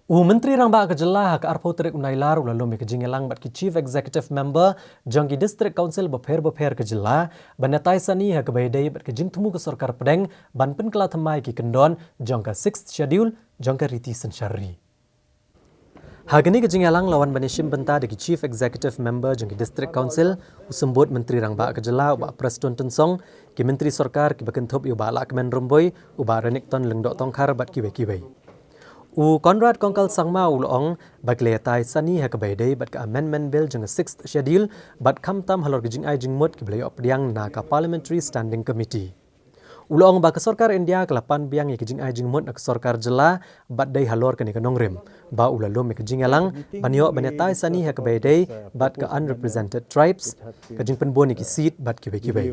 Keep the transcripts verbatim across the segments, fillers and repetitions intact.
U Myntri Rangbah ka jylla ha ka arphew tarik u Nailar u la lum ïa ka jingïalang bad ki Chief Executive Member jong ki District Council bapher bapher ka jylla, ban ïatai sani ha kaba ïadei bad ka jingthmu ka sorkar pdeng ban pynkylla thymmai ki kyndon jong ka Sixth Schedule jong ka riti synshar ri. Ha kane ka jingïalang la wan ban ïashim bynta da ki Chief Executive Member jong ki District Council, u Symbud Myntri Rangbah ka jylla u Bah Prestone Tynsong, ki Myntri Sorkar kiba kynthup ïa u Bah Lahkmen Rymbui, u Bah Renikton Lyngdoh Tongkhar bad kiwei kiwei. U Conrad Kongkal Sangma u la ong ba ki la ïatai sani ha kaba ïadei bad ka Amendment Bill jong ka Sixth Schedule bad khamtam halor ka jingai jingmut kiba la ïoh pdiang na ka Parliamentary Standing Committee. U la ong ba ka sorkar India ka la pan biang ïa ka jingai jingmut na ka sorkar jylla bad dei halor kane ka nongrim ba u la lum ïa ka jingïalang ban ïoh ban ïatai sani ha kaba ïadei bad ka Unrepresented Tribes, ka jingpynbun ïa ki seat bad kiwei kiwei.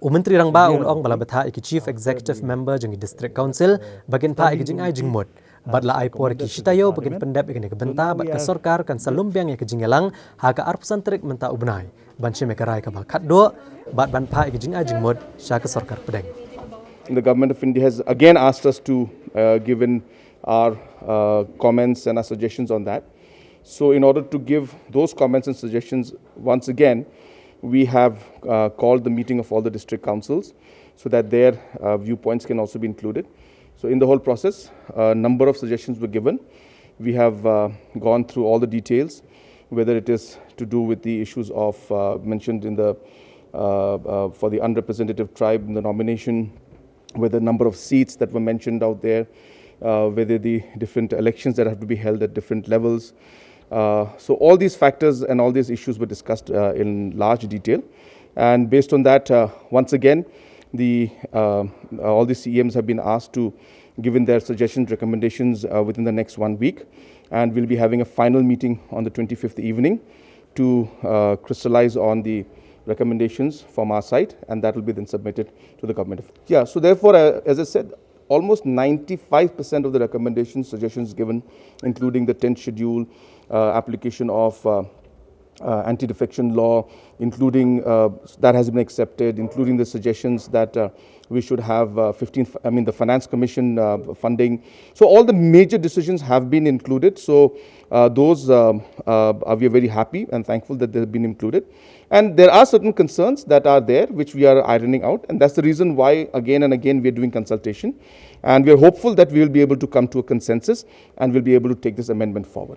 U Myntri Rangbah u la ong ba la bthah ïa ki Chief Executive Member jong ki District Council ba kin phah ïa ka jingai jingmut bad la ai por ïa ki shi taïew ba kin pyndep ïa kane ka bynta bad ka sorkar kan sa lum biang ïa ka jingïalang ha ka arphew san tarik mynta u bnai ban shim ïa ka rai kaba khatduh bad ban phah ïa ka jingai jingmut sha ka sorkar pdeng. The Government of India has again asked us to uh, give in our uh, comments and our suggestions on that. So, in order to give those comments and suggestions, once again, we have uh, called the meeting of all the district councils so that their uh, viewpoints can also be included. So, in the whole process, a number of suggestions were given. We have uh, gone through all the details, whether it is to do with the issues of uh, mentioned in the uh, uh, for the unrepresentative tribe in the nomination, whether number of seats that were mentioned out there, uh, whether the different elections that have to be held at different levels. Uh, so all these factors and all these issues were discussed uh, in large detail. And based on that, uh, once again, the uh, all the C E Ms have been asked to give in their suggestions, recommendations uh, within the next one week. And we'll be having a final meeting on the twenty-fifth evening to uh, crystallize on the recommendations from our side, and that will be then submitted to the government. Yeah, so therefore, uh, as I said, almost ninety-five percent of the recommendations, suggestions given, including the tenth schedule, uh, application of uh, uh, anti-defection law, including uh, that has been accepted, including the suggestions that uh, we should have uh, fifteen, I mean, the Finance Commission uh, funding. So all the major decisions have been included. So uh, those um, uh, are, we are very happy and thankful that they have been included. And there are certain concerns that are there, which we are ironing out. And that's the reason why, again and again, we are doing consultation. And we are hopeful that we will be able to come to a consensus and we'll be able to take this amendment forward.